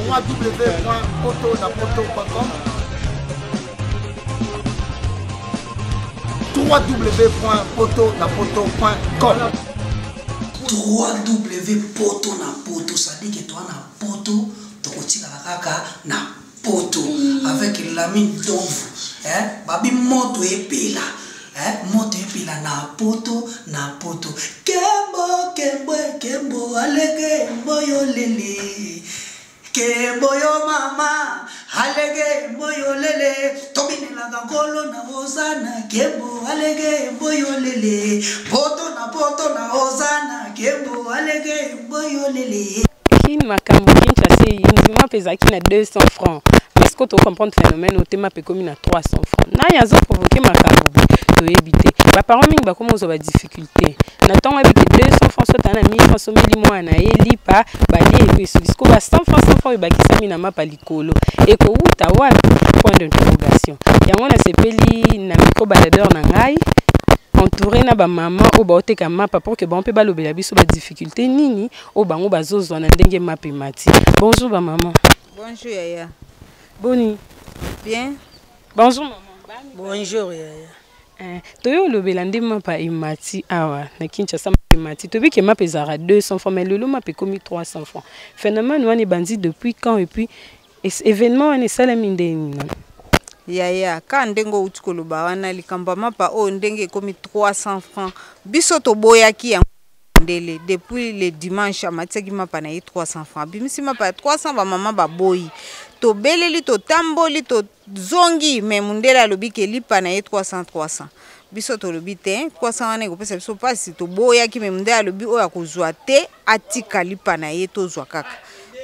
www.potonapoto.com www.potonapoto.com 3W poto na poto, c'est-à-dire que toi na poto, tokotikala kaka na poto avec Lamine Donvu, hein, babi moto epela, hein, moto epela na poto na poto. Kembo kembo kembo alege mboyo lele. Kembo yo mama alege mboyo lele tobinelaka nkolo na ozana kembo alege mboyo lele poto na poto na ozana kembo alege mboyo lele. Kin makambo Kinshasa eyindi mapa ezalaki na 200 francs mais sikoyo tocomprendre phénomène oyo te mapa ekomi na 300 francs nani azoprovoke makambo boye toyebi te baparent mingi bakomi kozwa badifficulté na ntongo ayebi ke 200 francs soki na 1000 francs sombeli mwana na ye lipa balie epo esuki sikoyo ba 100 francs 100 francs ebakisami na mapa likolo ekowuta wapi point d'interrogation yango nasepeli na micro baladeur na ngai entouré na bamama oyo baoteka mapa pour que bango mpe balobela biso badifficulté nini oyo bango bazozwa na ndenge mapa emati. Bonjour bamama. Bonjour yaya. Boni? Bien. Bonjour maman. Bonjour yaya. Toyo olobela nde mapa emati awa na Kinshasa mapa emati toyebi ke mapa ezalaka 200 francs mais lelo mapa ekomi 300 francs phénomène wana ebandi depuis quand et puis événement wana esalemi ndenge nini? Yaya, ka ndenge outi koloba wana likambo ya mapa oyo ndenge ekomi 300 francs biso toboyaki yango ndele depuis le dimanche amatisaki mapa na ye 300 francs abimisi mapa ya 300 bamama baboyi tobeleli totamboli tozongi me mundele alobi ke lipa na ye 300 300 biso tolobi te 300 wana ekopesa biso mpasi toboyaki me mundele alobi oyo akozwa te atika lipa na ye tozwa kaka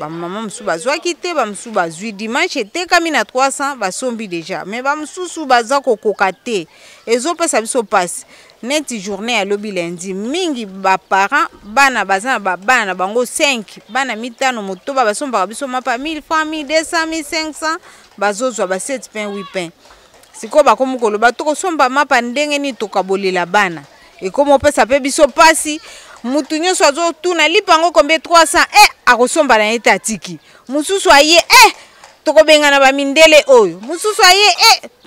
bamama mosusu bazwaki te bamosusu bazwi dimanche etekami na 300 basombi deja me bamosusu baza kokoka te ezopesa biso mpasi neti journée ya lobi lundi mingi baparent bana baza na bana na bango 5 bana mitano motoba basombaka biso mapa 1000 francs 1200 1500 bazozwa ba 7 pain 8 pain sikoyo bakomi koloba tokosomba mapa ndenge nini tokabolela bana ekomi opesa mpe biso mpasi mutu nyonso azotuna lipa yango combien 300 akosomba na ye te atiki mosusu aye tokobengana bamindele oyo mosusu aye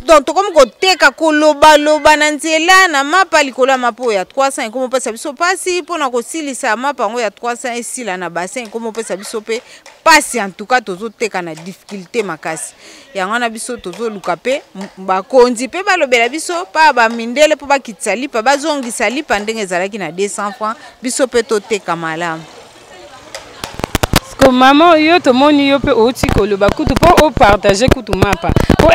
donc tokomi koteka kolobaloba na nzela na mapa likolo ya mapa oyo ya 300 ekomi opesa biso mpasi mpona kosilisa mapa yango ya 300 esila na bassin ekomi opesa biso mpe mpasi en tout cas tozoteka na difficulté makasi yango wana biso tozoluka mpe bakonzi mpe balobela biso pa bamindele mpo bakitisa lipa bazongisa lipa ndenge ezalaki na 200 francs biso mpe toteka malamu. Ko mama yo tomoni yo mpe outi koloba kutu mpo opartage kutu mapa mpo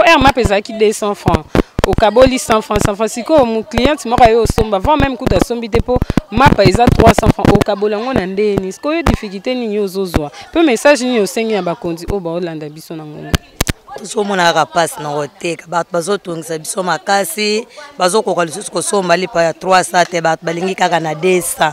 r mapa ezalaki 200 francs okaboli 100 francs 100 francs sikoyo cliente moko aye osomba avant même kutu asombi te mpo mapa eza 300 francs okabola yango na ndeni sikoyo difficulté nini ozozwa mpe message nini osengi na bakonzi oyo baolanda biso na ngongo? Tozomona kaka mpasi na koteka bato bazotongisa biso makasi bazokoka lisusu kosomba lipa ya 300 te bato balingi kaka na 200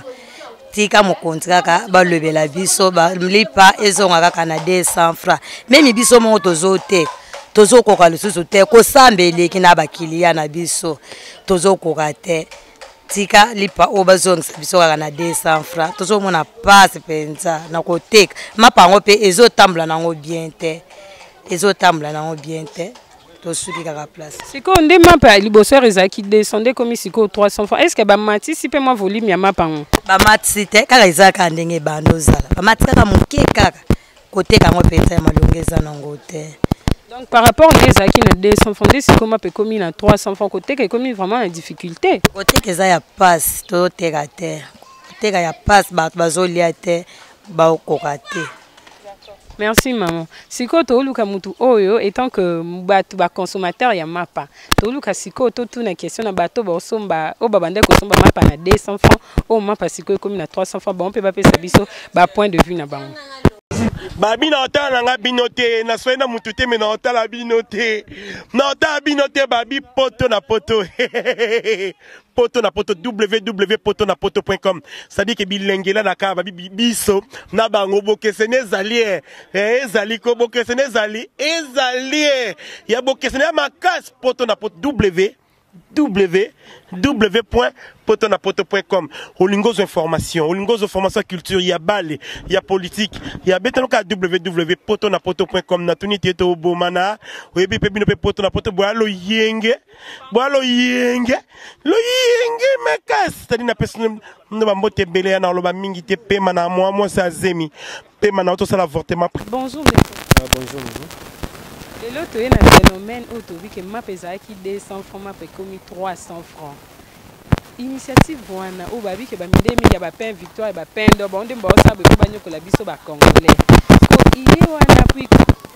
tika mokonzi kaka balobela biso lipa ezonga kaka na 200 francs meme biso moko tozoteka tozokoka lisusu te kosamba eleki na bakiliya na biso tozokoka te tika lipa oyo bazongisa biso kaka na 200 francs tozomona pasi mpenza na koteka mapa yango mpe ezotambola nango bien te ezotambola nango bien te tosuki kaka place sikoyo nde mapa ya liboso ere ezalaki 200 nde ekomi sikoyo 300 francs est ce que bamatisi mpe mwa volume ya mapa yango? Bamatisi te kaka eza kaka ndenge ebanda ozala bamatisi kaka moke kaka koteka yango mpenza ya malongo eza nango te. Donc par rapport nde ezalaki na 200 francs nde sikoyo mapa ekomi na 300 francs koteka ekomi vraiment na difficulté. Koteka eza ya pasi tozoteka te koteka ya pasi bato bazolia te bakoka te. Merci maman. Sikoyo toluka mutu oyo étant que bato ba consommateur ya mapa toluka sikoyo totuna question na bato baosomba oyo babandaki kosomba mapa na 200 francs oyo mapa sikoyo ekomi na 300 francs bango mpe bapesa biso ba point de vue na bango. Babi na otala na nga bino te naswai na mutu te me na otala bino te na otala bino te babi poto na poto poto na poto www.potonapoto.com c'est-à-dire que bilengela na kaka babi biso na bango bokeseni ezali ezali ko bokeseni ezali ezali ya bokeseni ya makasi poto na poto w. www.potonapoto.com olingi ozwa information, olingi ozwa information ya culture, ya bale, ya politique, ya betano kaka www.potonapoto.com. Natuni te tobomana, oyebi mpe bino mpe poto na poto boya loyenge, boya loyenge, loyenge makasi. C'est-à-dire napesi no bambote ebele ya na oloba mingi te, pema na mwa mwasi azemi, pema na otosala avortement. Bonjour ndeko. Ah, bonjour, bonjour. Lelo toye na phénomène oyo toyebi ke mapa ezalaki 200 francs, mapa ekomi 300 francs. Initiative wana oyo bayebi ke bamindele mingi ya bapain victoire, ya bapain d'or, bango nde baosala boye mpo banyokola biso bacongolais. Ko idée wana puis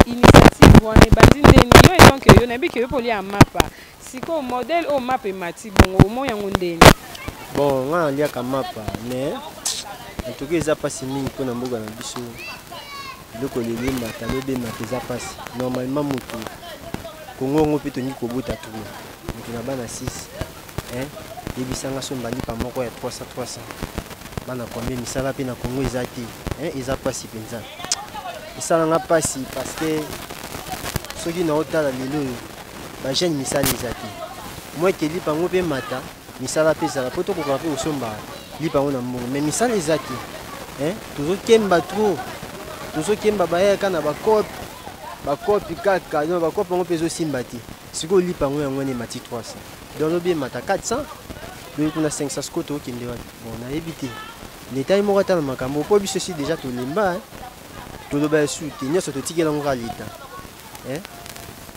initiative wana ebandi ndeni? Yo etant que yo nayebi ke yo mpo olia mapa, sikoyo modèle oyo mapa emati bongo, omoi yango ndeni? Bon, nga naliaka mapa, mais en tout cas eza mpasi mingi mpona mboka na biso. Biloko lelo emata, lobi emata, eza mpasi. Normalement motu Kongo yango mpe tolingi kobota trop, motu na bana 6, hein, yebisanga somba lipa moko ya 300 300, bana combien? Misala mpe na Kongo eza te, hein, eza mpasi mpenza. Esalanga mpasi parce que soki naotala lelo oyo bajeune misala eza te, mwa ete lipa yango mpe mata, misala mpe ezala mpo tokoka mpe kosomba lipa yango na mbongo, mais misala eza te, hein, tozokemba trop, tozokemba bayaka na bakope, bakope kaka, non, bakope yango mpe ezosimba te. Sikoyo lipa yango yango wana emati 300, donc lobi emata 400, lobi kuna 500, sikoyo tokokende wapi? Bon, nayebi te, leta ye moko ata na makambo mpo biso esi déjà tolemba, hein. Toloba esu te, nyonso totikela yango kaka leta, hein.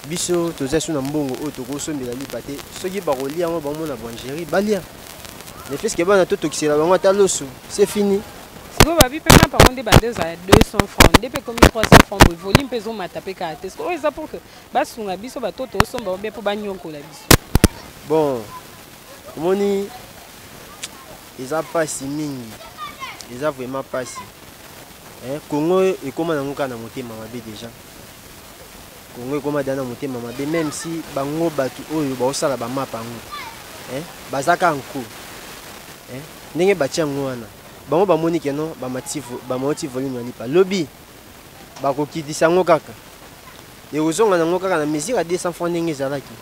Biso toza su na mbongo oyo tokosombela lipa te. Soki bakolia yango bamona boulangerie balia, mais puisque bana totokisela bango ata loso, c'est fini. Sikoyo babi mpe mapa yango nde bande ezala 200 francs, nde mpe ekomi 300 francs, boye volume mpe ezomata mpe kaka te. Sikoyo oyo eza pour que basunga biso bato tosomba bien mpo banyokola biso? Bon, omoni eza mpasi mingi, eza vraiment mpasi, eh, Congo ekóma nango kaka na motema mabe déjà. Congo ekóma da na motema mabe, même si bango bato oyo baosala bamapa yango, eh, baza kaka nko, eh, ndenge batia yango wana, bango bamoni ke non, bamati volume ya lipa, lobi bakokitisa yango kaka, ekozonga nango kaka na mesure ya 200 francs ndenge ezalaki.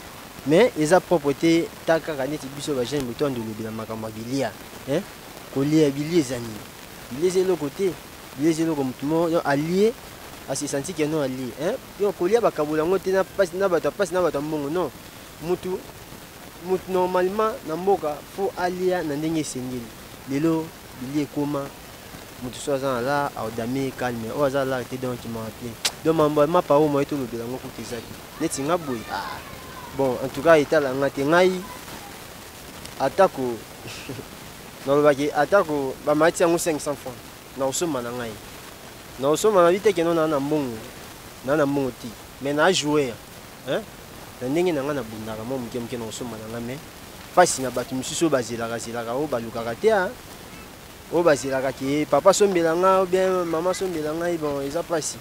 Mais eza propre te, ta kaka neti biso bajeune boto andolobela makambo ya bilia, eh? Kolia bilia eza nini? Bilia eza eloko te, bilia eza eloko motu moko alie asisanti ke non alie, hein? Yo kolia bakabola yango te na pasi na bato ya pasi na bato ya mbongo, non. Mutu mutu normalement na mboka faut alia na ndenge esengeli. Lelo bilia ekoma motu so aza na la aodame calme, oyo aza la te, donc mawa plein. Donc mambo ya mapa oyo moye tolobela yango kutu eza te neti nga boye. Ah. Bon, en tout cas etala nga te, ngai atako nalobaki atako bamati yango 500 francs na kosomba na ngai, na kosomba na bi te ke non, naa na mbongo, naa na mbongo te, mais na joueur, hein, na ndenge na ngai nabundaka mwa moke moke na kosomba na ngai. Mais mpasi na bato mosusu oyo bazelaka zelaka, oyo balukaka te, oyo bazelaka ke papa asombela ngai ou bien mama asombela ngai, bon, eza mpasi,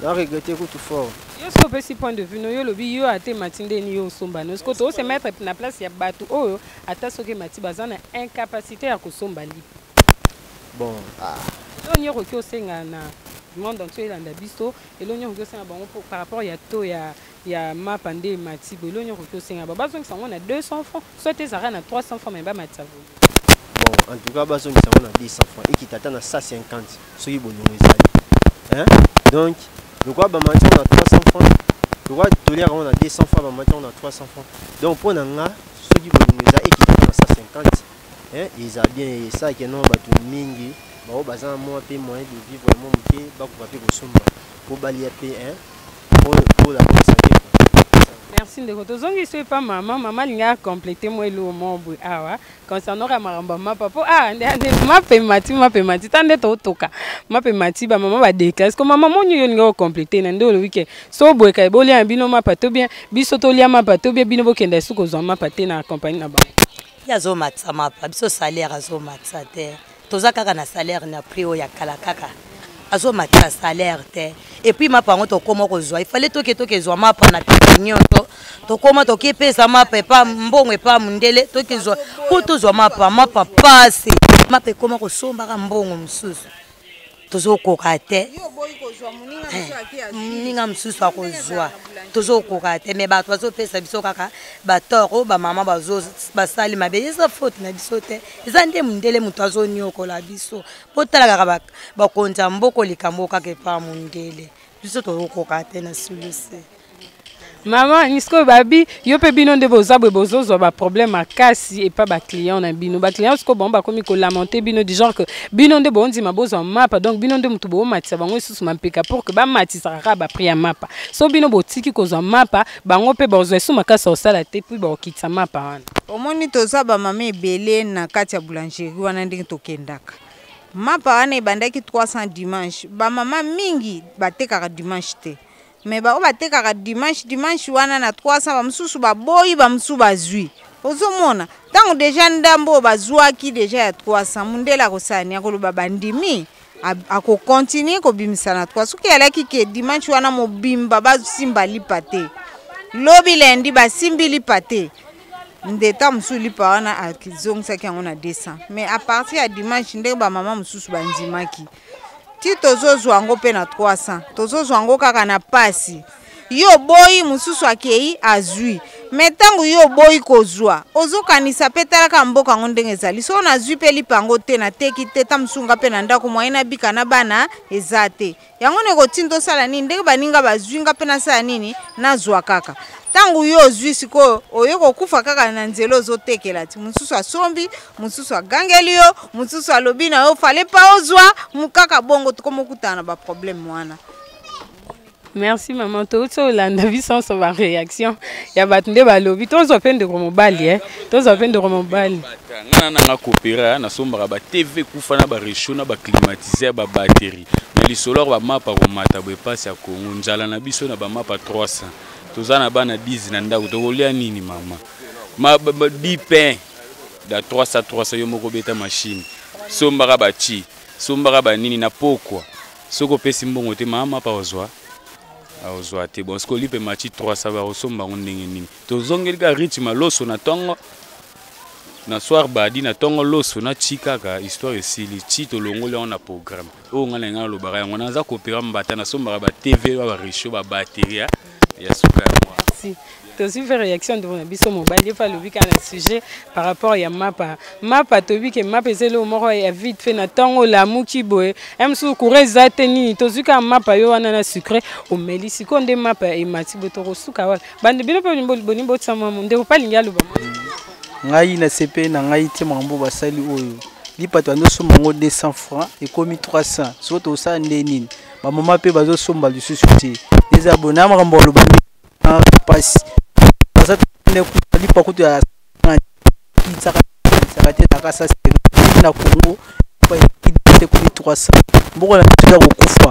na regrette kutu fort. Yo soki opesi point de vue no, yo olobi yo ate emati ndeni yo osomba no, sikoyo tose mettre na place ya bato oyo ata soki emati baza na incapacité ya kosomba lipa. Bon, ah. Eloko nini okoki osenga na monde entier elanda biso? Eloko nini okoki osenga bango par rapport ya taux ya mapa nde emati boye? Eloko nini okoki osenga bango? Bazongisa yango na 200 francs, soit ezalaka na 300 francs, mais bamatisa volume. Bon, en tout cas bazongisa yango na 200 francs, ekita ata na 150 soki bolingo ezali, hein? Donc lokola bamati yango na 300 francs, lokola toliaka yango na 200 francs, bamati yango na 300 francs, donc mpo na nga soki bolingo eza, ekita ata na 150, hein, eza bien, esalaki no bato mingi bao baza na mwa mpe moyen de vivre mwa moke bakoka mpe kosomba mpo balia mpe, hein, pour la bonne santé, quoi. Merci ndeko. Tozongi so epa mama. Mama alingaka complete mwa eloko moko boye awa concernant ka makambo ya mapa, mpo ah, nde mapa emati, mapa emati ta nde totoka mapa emati, bamama badéclare. Siko mama moni oyo olinga kocomplete na nde olobi ke so boyeka ebolia na bino mapa to bien biso tolia mapa to bien bino bokenda esu kozwa mapa te na compagnie na bango. Ye azomatisa mapa, biso salaire azomatisa te, toza kaka na salaire na prix oyo ya kala kaka, azomatisa salaire te. Et puis mapa yango tokóma kozwa, ifale toke tokezwa mapa na piki nyonso, tokóma tokepesa mapa epa mbongo epa mondele, tokezwa mpo tozwa mapa. Mapa pasi, mapa ekóma kosombaka mbongo mosusu, tozokoka te. Moninga mosusu akozwa, tozokoka te. Me bato bazopesa biso kaka bator oyo bamama basali mabe, eza faute na biso te, eza nde mondele moto azoniokola biso. Botala kaka bakonzi ya mboko, likambo kaka epa mondele, biso tozokoka te na sulusi. Mama nisikoyo babi yo mpe bino nde boza boye, bozozwa baproblème makasi epa baclient na bino. Baclient sikoyo bango bakomi kolamenter bino du genre que bino nde bondima bozwa mapa, donc bino nde motu bomatisa bango lisusu mampeka pour que bamatisaka kaka baprix ya mapa. So bino botiki kozwa mapa, bango mpe bazwa esu makasi ya kosala te, puis bakokitisa mapa wana. Omoni, toza bamama ebele na kati ya boulangerie wana. Ndenge tokendaka, mapa wana ebandaki 300 dimanche. Bamama mingi batekaka dimanche te, me baoyo batekaka dimanche, dimanche wana na 300, bamosusu baboyi, bamosusu bazwi. Ozomona, ntango déjà ndambo oyo bazwaki déjà ya 300, mundele akosala nini? Akoloba bandimi, akocontinuer kobimisa na 3. Soki alaki ke dimanche wana mobimba basimba lipa te, lobi lundi basimbi lipa te, ndeta mosusu lipa wana azongisaki yango na 200. Mais à partir ya dimanche, ndenge bamama mosusu bandimaki, ti tozozwa yango mpe na 300, tozozwa yango kaka na pasi. Yo oboyi, mosusu akei azwi. Me ntango yo oboyi kozwa, ozokanisa mpe talaka mboka yango ndenge ezali. Soki nazwi mpe lipa yango te, nateki te, ta mosusu nga mpe na ndako moye nabika na bana eza te. Yango na ekotinda osala nini? Ndenge baninga bazwi, nga mpe nasala nini? Nazwa kaka. Ntango yo ozwi sikoyo, oye kokufa kaka na nzela, ozotekela ti mosusu asombi, mosusu agangeli yo, mosusu alobi na yo fale pa ozwa kaka bongo. Tokomokutana na baproblème wana. Merci mama. Touti olanda biso nyonso baréaction ya bato nde balobi. Tozwa mpe ndeko mobali, tozwa mpe ndeko mobali. Nga na nanga coopéra, nasombaka ba TV kufa na baréchaud na baclimatiseur, babatterie. Mais lisolo ya bamapa komata boye, epasi ya Kongo, nzala na biso na bamapa 300, toza na bana 10 na ndako, tokolia nini mama? Ma, 10 pain da 300 300, yo moko beta machine, sombaka bachi, sombaka banini na pokwa. Soki opesi mbongo te, mama, mapa ozwa ozwa te. Bon, soki olipe machi 300, bakosomba yango ndenge nini? Tozongeli kaka rythme, loso na ntongo, na soir badi, na ntongo loso na chi, kaka histoire esili chi, tolongoli yango na programme. Oyo ngai na ngai nalobaka yango, naza kopera mbata, nasombaka ba TV, ba baréchaud, babatterie ya suka yango. Merci. Tozwi mpe réaction ndeko na biso mobali, ye mpe alobi kaka na sujet par rapport ya mapa. Mapa, toyebi ke mapa eza eloko moko ya vite fait. Na ntongo olamuki boye, ya mosusu courant eza te, nini, tozwi kaka mapa yo wana na sucré, omeli. Sikoyo nde mapa emati boye, tokosuka wapi? Bande bino mpe boni botisa mwa ndeko mpe alingi aloba. Ngai na sepe na ngai te. Makambo basali oyo, lipa tozosomba yango 200 francs, ekomi 300. Soki tosala nde nini? Bamama mpe bazosomba lisusu te. Eza boye na makambo baloba mpasi, baza nde lipa kutu ya isaka te na kasa na Congo ekomi 300. Mboka na biso eza kokufa.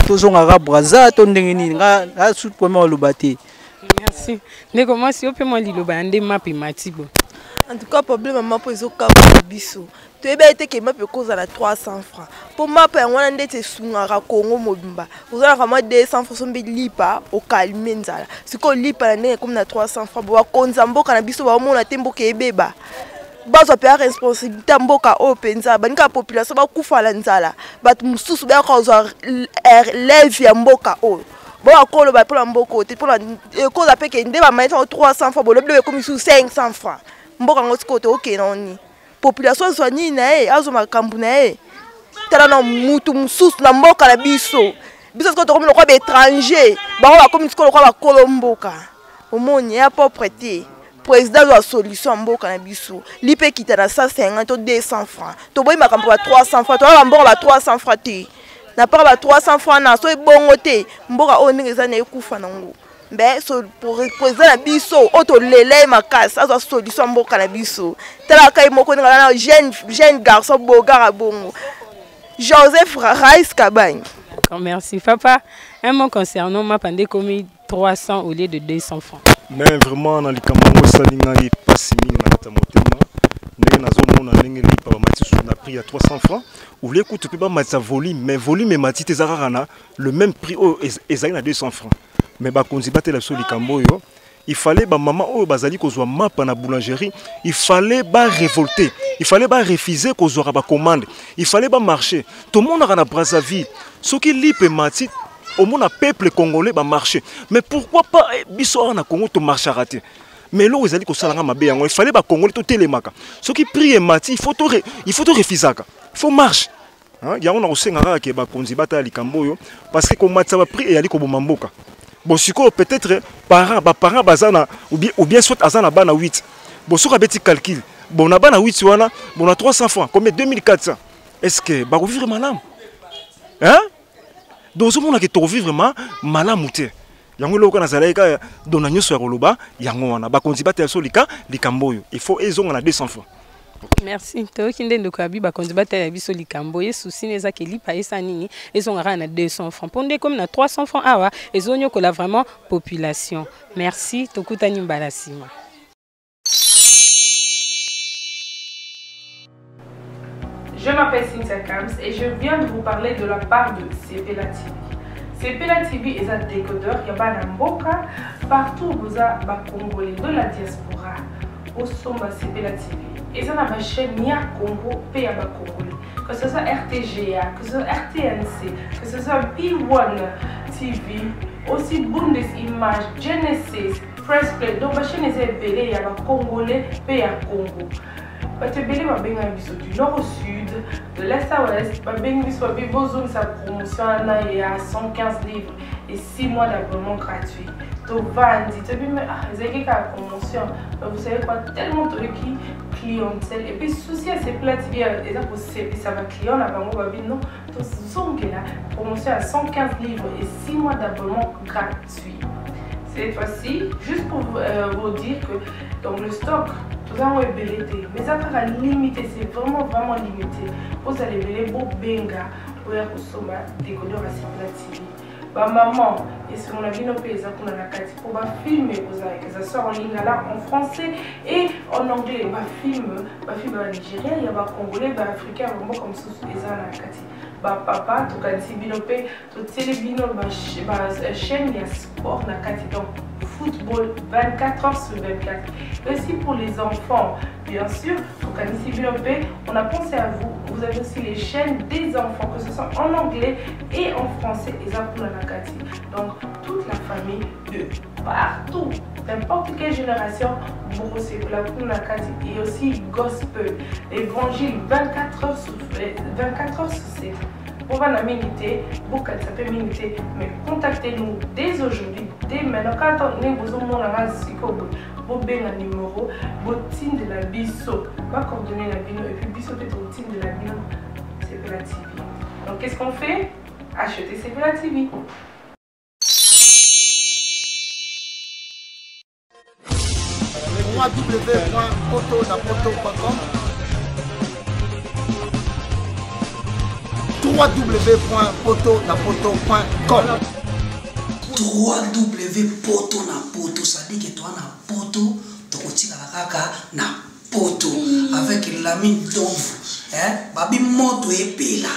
Tozongaka Braza to ndenge nini? Nga asu problème aloba te. Merci ndeko mwasi. Yo mpe mwa liloba ya nde mapa emati bo. En tout cas, problème ya mapa ezokabaka biso. Toyebi ete ke mapa ekozala 300 francs, mpo mapa yango wana ndeti esungaka Kongo mobimba. Ozalaka mwa 200 francs, sombi lipa, okalme nzala. Sikoyo lipa na ndenge ekomi na 300 francs, bo bakonza mboka na biso baomona te? Mboka ebeba, bazwa mpenza responsabilité ya mboka oyo mpenza. Baninga population bakufa na nzala, bato mosusu bayaka kozwa relève ya mboka oyo. Bo akoloba mpona mboka oyo te, mpona ekoza mpe ke nde bamani sango 300 francs, bolobi lobi ekomi susu 500 francs. Mboka yango sikoyo tookende nini? Population azwa nini na ye? Azwa makambo na ye. Tala na mutu mosusu na mboka na biso. Biso sikoyo tokomi lokola baétranger, bango bakomi sikoyo lokola bakolo mboka. Omoni ya propre te. Président azwa solution ya mboka na biso. Lipa ekita na 150 to 200 francs. Toboyi makambo ya 300 francs, toya bamboka ba 300 francs te. Na part ba 300 francs na so ebongo te, mboka oyo ndenge eza na ekufa nango. Mbe so président na biso oyo tolela ye makasi azwa solution ya mboka na biso. Talaka ye moko ndenge aza na jeune garçon bogara bongo, Joseph Rais Kabangi. D'accord, merci. Papa, un mot concernant mapa nde ekomi 300 au lieu de 200 francs. Mais vraiment, na likambo yango esali ngai mpasi mingi na kati ya motema, ndenge nazomona ndenge lipa bamati susu na prix ya 300 francs. Olie kutu mpe bamatisa volume, mais volume emati te, eza kaka na le même prix oyo ezali na 200 francs. Mais bakonzi batela biso likambo oyo. Il fallait ba mama oyo bazali kozwa mapa na boulangerie, il fallait ba révolter, il fallait ba refuser kozwaka ba commande, il fallait ba marcher. Tomonaka na Brazzaville soki lipe emati, omona peuple congolais ba marcher. Mais pourquoi pas eh, biso awa na Congo tomarchaka te? Mais eloko ezali kosala nga mabe yango, il fallait ba congolais totelemaka. Soki prix emati, il faut torefusaka, il faut marche. Hein, yango nakosenga kaka ke bakonzi batala likambo oyo, parce que komatisa baprix eyali koboma mboka. Bon, sikoyo peut-être parent, baparent baza na ou bien soit aza na bana 8. Bon, soki abeti calcul, bon, na bana 8 wana, bon, na 300 francs combien? 2400. Est-ce que bakovivre malamu? Hein? Donc ozomona ke tokovivre ma malamu te. Yango eloko nazalaki kaka dona nyonso ya koloba yango wana, bakonzi batela biso likambo oyo, il faut ezonga na 200 francs. Merci. Toyoki nde ndeko ya bi bakonzi batala biso likambo ye susi ne eza ke lipa esa nini ezonga kaka na 200 francs, mpo nde ekomi na 300 francs awa ezonyokola vraiment population. Merci, tokutani mbala nsima. Je m'appelle Cynthia Kams et je viens de vous parler de la part de Sepela TV. Sepela TV est un décodeur qui a mboka partout où vous Congolais de la diaspora. Osomba Sepela TV. Et ça na chaîne ya Congo pe ya ba Congolais. Que ce soit RTGA, que ce soit RTNC, que ce soit B1 TV, aussi Bundes Image, Genesis, Press Play. Donc ba chaîne eza ebele ya ba Congolais pe ya Congo. Bato ebele babengaki biso du nord au sud, de l'est à ouest, babengi biso babi bozongisa promotion wana ya 115 livres et 6 mois d'abonnement gratuit. Tovandi toyebi me ah, ezalaki kaka promotion. Mais vous savez quoi, tellement toyoki clientèle et puis souci ya Sepela TV eza kosepisa baclient na bango, babi non, tozongela promotion ya 115 livres et 6 mois d'abonnement gratuit. Cette fois-ci, juste pour vous dire que donc le stock tozango ebele te, mais eza kaka limité, c'est vraiment vraiment limité. Ozala ebele, bobenga oya kosomba décodeur ya Sepela TV. Bamaman, esengo na bino mpe eza kuna na kati mpo bafilme ekozala, que ça soit en lingala, en français et en anglais. Bafilme, bafilme ya banigérien, ya bacongolais, baafricain, ya bamboka mosusu eza na kati. Bapapa, tokanisi bino mpe totieli bino bachaîne ya sport na kati, donc football 24 heures sur 24. Et aussi pour les enfants, bien sûr, tokanisi bino mpe, on a pensé à vous. Vous avez aussi les chaînes des enfants, que ce soit en anglais et en français, eza kuna na kati. Donc toute la famille de partout, n'importe quelle génération, bokosepela kuna na kati. Et aussi gospel, évangile 24 heures sur 24 heures sur 7. Po bana mingi te, bokanisa mpe mingi te, mais contactez-nous dès aujourd'hui, dès maintenant. Kaka ndenge bozomona nga sikoyo boye, bobenga numéro, botindela biso bacoordonné na bino, et puis biso mpe totindela bino Sepela TV. Donc qu'est-ce qu'on fait? Acheter Sepela TV. www.potonapoto.com www.potonapoto.com 3W poto na poto, c'est-à-dire que toi na poto tokotikala kaka na poto avec Lamine Donvu, hein, babi moto epela,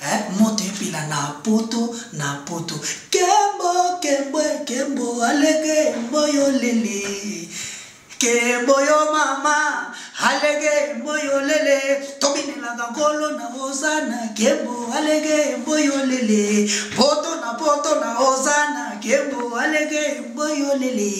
hein, moto epela na poto na poto. Kembo kembo kembo alege mboyo lele, kembo yo mama alege mboyo lele, tobinelaka nkolo na hosana, kembo alege mboyo lele, poto na poto na hosana, kembo alege mboyo lele.